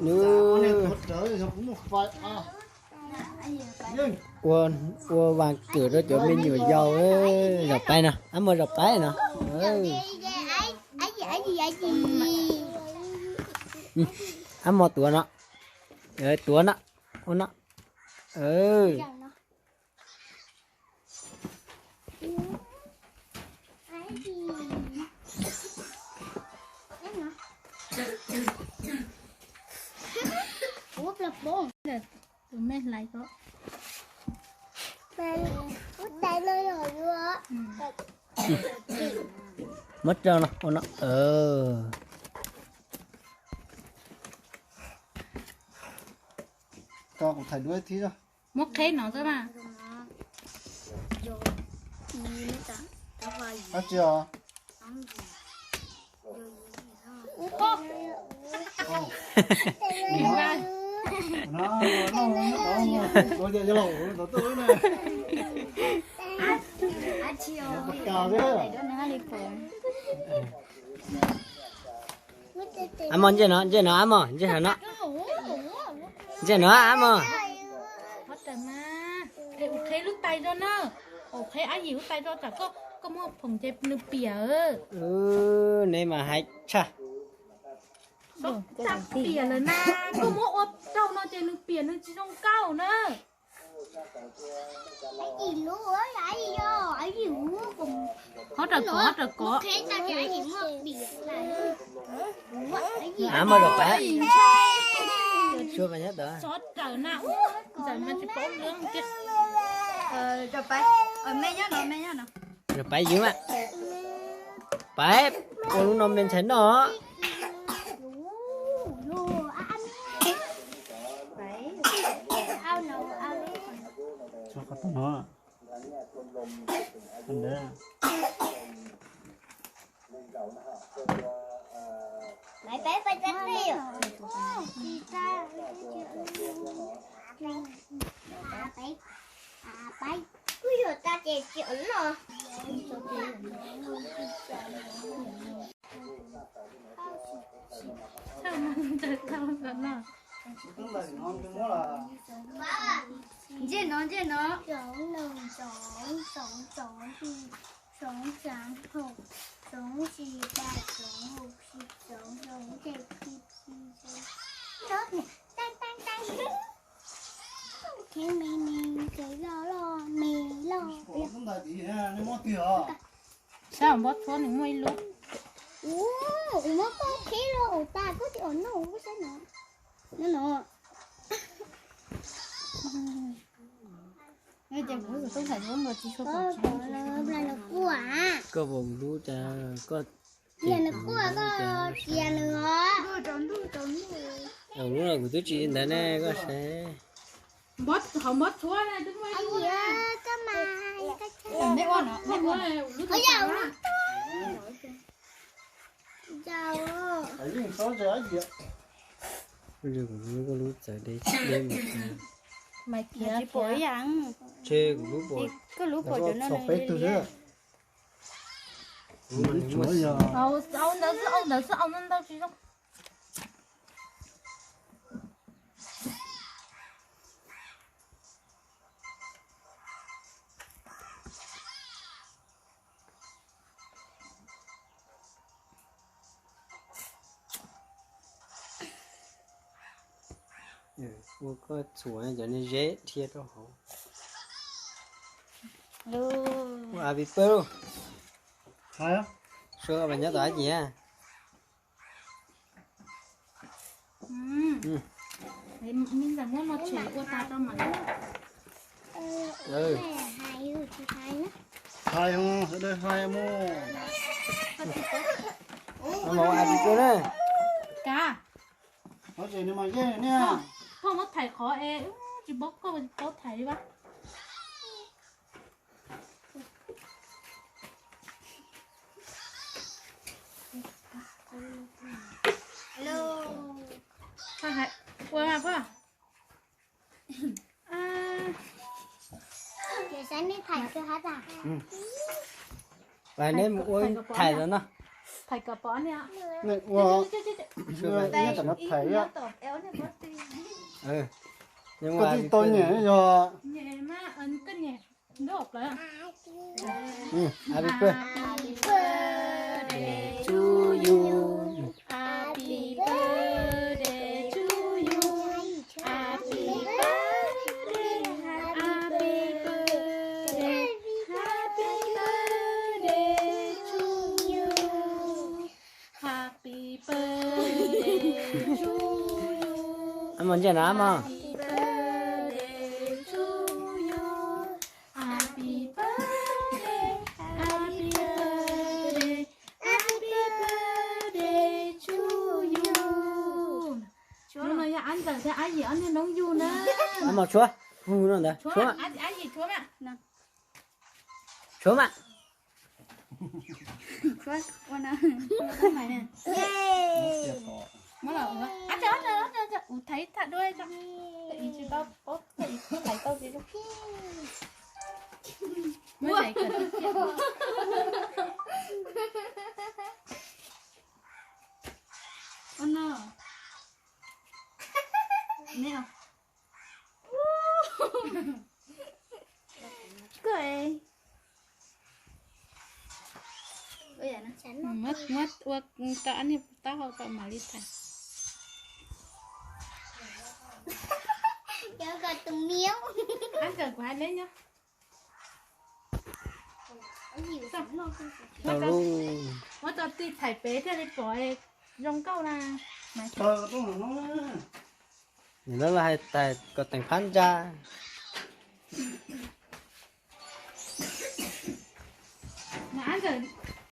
Nws ua, ua vas kawm rau cov me nyuam yaus. Zaum pais no, ab mos zaum pais no. Ab mos tuav no, tuav no, ua no. Tus me hlais ko. Muab rau no, ua no. Muab qheb no xwb mas. Ab mos, ntsej no, ntsej no, ab mos, ntsej no. Ntsej no, ab mos. Ua qheb lub tais rau na, ua qheb ab yim lub tais rau tsam koj muab phoom ces nws piam. Neb mas hais tshaj. Txhob piam lawm na, koj muab ua rau no ces nws piam nws tsis zoo nkauj na. Hob raws kov, hob raws kov. Ab mos zaum pais. Txhob raws na, ntxawm mas tsis paub lwm tiag. Zaum pais ywg mas. Pais, ua lub no me ntxhais noj. Ntsej no, ntsej no. Xoov xav hau, xoov tsis tas, xoov hau tsis xoov, xoov tsis tsis xoov. Tag tag tag. Kheev me me, kheev loj loj, me loj. Saib npob tsuab nws muaj ib lub. Ua, kuv muab koj kheev los ua tas koj tsis ua noj ua saib no. No no. Koj pom kuv lub cas, koj cia nws quaj, koj cia nws os. Lub no kuv twb tsis ntawd ne, koj saib. Qhov npob tsuab ne twb muaj ib lub. Kuv lub txawv deb deb mus. Tsis pom ib yam. Tsheb kuv lub pom. Koj lub pom cov no peb tug xwb. Au ntawd xwb, au ntawd xwb, au ntau ntau tsis zoo. Ua koj txhuam cov niag zeb dhia rau hauv. Ua a vi pawg lauj. Sua mas nyob tom ab yim. Hais, hais mus. Kav. Koj muab thaiv qhov es tsis paub, koj tsis paub thaiv li pab. Ua mas pog. Neb mus ua thaiv no. Thaiv kom pom ne. Neb ua, neb tom no thaiv. Koj twb tau nyiam yog. Happy birthday to you. Happy birthday to you. Happy birthday, happy birthday, happy birthday to you. Happy birthday to you. Mos ntsia na mos. Happy birthday to you. Happy birthday, happy birthday, happy birthday to you. Tshuab no yog Ab Ntxawm thiab Ab Yim ob niag noob yug na. Mos tshuab, hu no ntawd tshuab. Ab Yim tshuab mas. Tshuab mas. Ua no. Muab los ua. Ab, ua thaiv tham dua tso. Ib tsis tau paub, ib thaiv tau tsis tau. Muab zais kom tiag tiag. Ua no. Neb os. Koj, muab ua tau ob niag taub hau tau mam li tham. Ab Ntxawm, kuv hais neb nyob. Muab tso tig thaim pem thiaj li pom zoo nkauj na. Nws lawv hais tias kom teem phab ntsa. Ab Ntxawm,